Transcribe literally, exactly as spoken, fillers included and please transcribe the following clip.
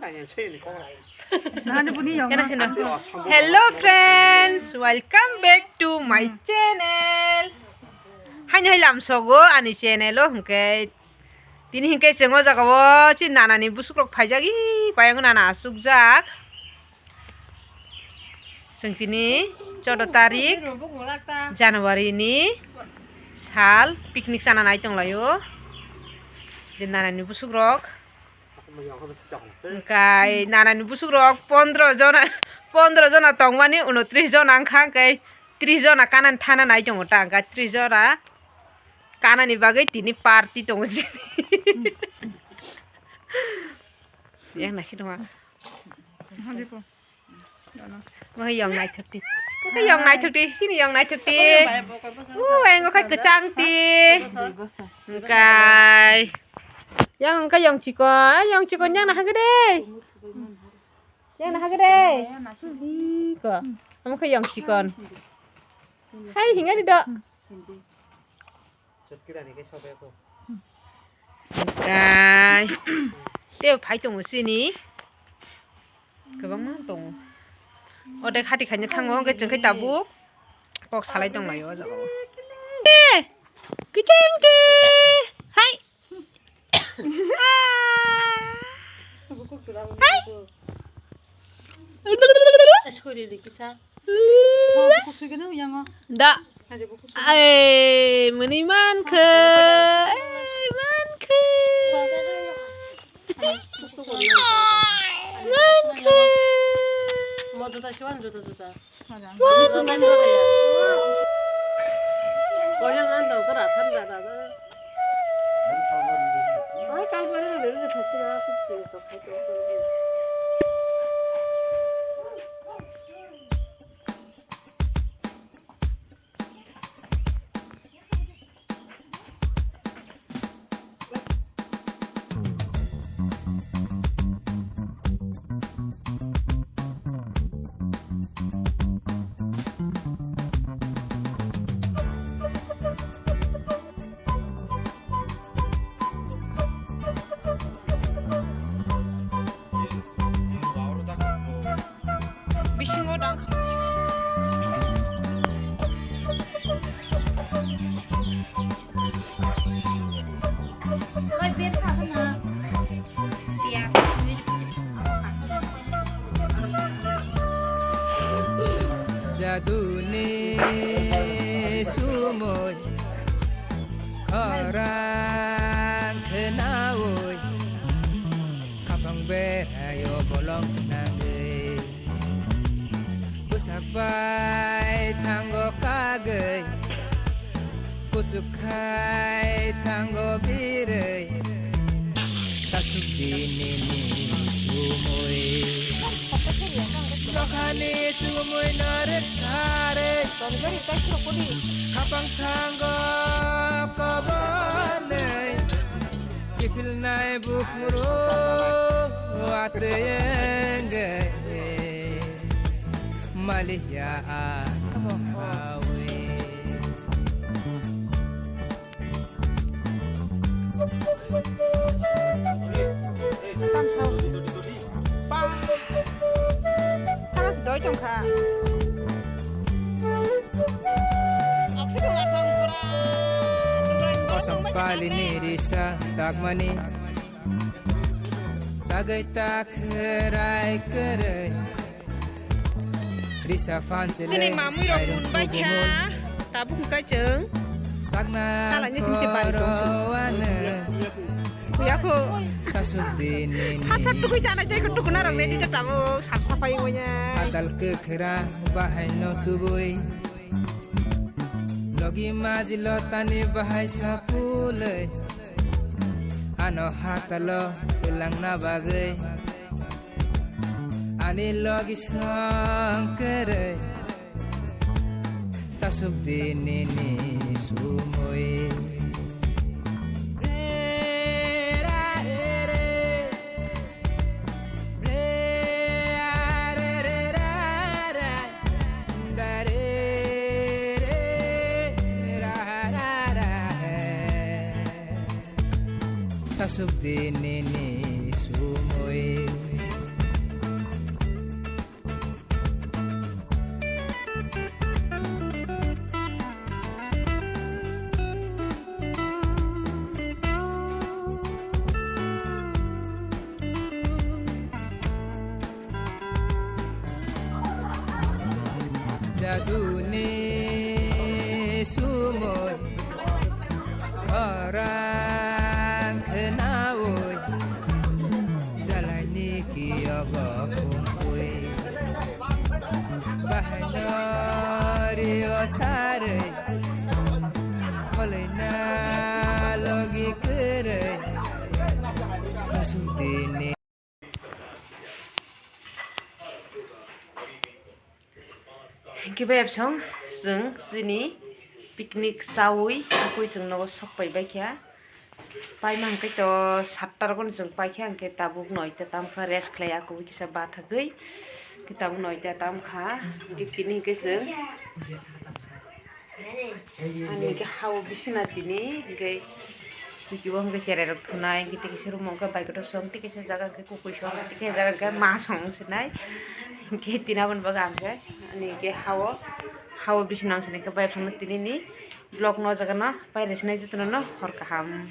Hello friends, welcome back to my channel. Haino hai lamsogo ani channel o hwnkhe tini hwnkhe chwng o jaga o chi nanani busukrok phaijak, i payang nana asukjak. Chwng tini choudo tarik January ni sal picnic chana nai tonglaio. Je nanani busukrok. Hwnkhe nanani busukrok pondro jona, pondro jona tongmani, unotris jona wngkha, hwnkhe tris jona kanani thana nai tongo ta, hwnkhe tris jona kanani bagwi tini party tongo chini. Yang nasi tongma. Mohai yong naithok di. Mohai yong naithok di, sini yong naithok di. Uweng okhai kwchang di. Hwnkhe. Yang hwnkhe yong chikon, yong chikon yang nahagwi de. Yang nahagwi de. Ko. Omo khe yong chikon. Hai hinga di do. Kai. Tei phai tongo sini. Kwbangma tongo. Odek hati khaina thango, hwnkhe chwng khe tabuk kok salai tonglaio o jaga o. Te! Kiching te! Hai! Hai! Sorry, Rikisa. Da. Ai, mani mankha. Ai, mankha. Mankha. Bisingo dang. Jaduni sumoi khorang khenaoi. Khapang beraio bolong nangwi, bwsak bai thango kagwi, kuchuk khai thango birwi. Tasuk dinini sumui, nokhani sumui no rwkharwi, khapang thango kobonwi. Kiphilnai buphuru watwi wngwi maliya a sawi. Tamo se doi tongkha. Kosom pali ni risa takmani, tagai tak rai kerai. Risa fan chele. Sini mamui rok sairung mun bai kha. Tabuk hwnkhe chwng. Takna salai ni sing se bari tong se. Koroane. Kuya kho. Tasuk dinini. Hata tukui chana jai ko tukuna rok ready ta tabuk sap sapai wanya. Adal kekhera bahai no tubui. Logi maji lotani bahai sapulei. Ano hatalo twlangna bagwi. Ani logi songkere. Tasuk dinini sumui. Tasuk dinini sumui. Aduni sumoi khorang khnaui jalaini kiyogo kungkui. Bahaino rio sarui kholoina logi kwrwi kusuk dini. Hingke bai absong chwng chini picnic chawi tubui chwng nogo sok pai bai kha. Paima hingke to satta rogo chwng pai kha, hingke tabuk noita tam kha, rest khlai ya kubui kisa bathagwi. Hingke tabuk noita tam kha, hingke tini hingke chwng Ani hingke hao bisina tini, hingke sukibo hingke cherai rok thunai, hingke tei kisa room hingke bai kotor song, tei kisa jaga hingke kokoi song, tei kisa jaga hingke ma song sinai, hingke tina boni bagwi hingke ani hingke hao, hao bisina ang sinai hingke bai phano tini ni vlog no jaga no pairwi sinai jotono no hor kaham.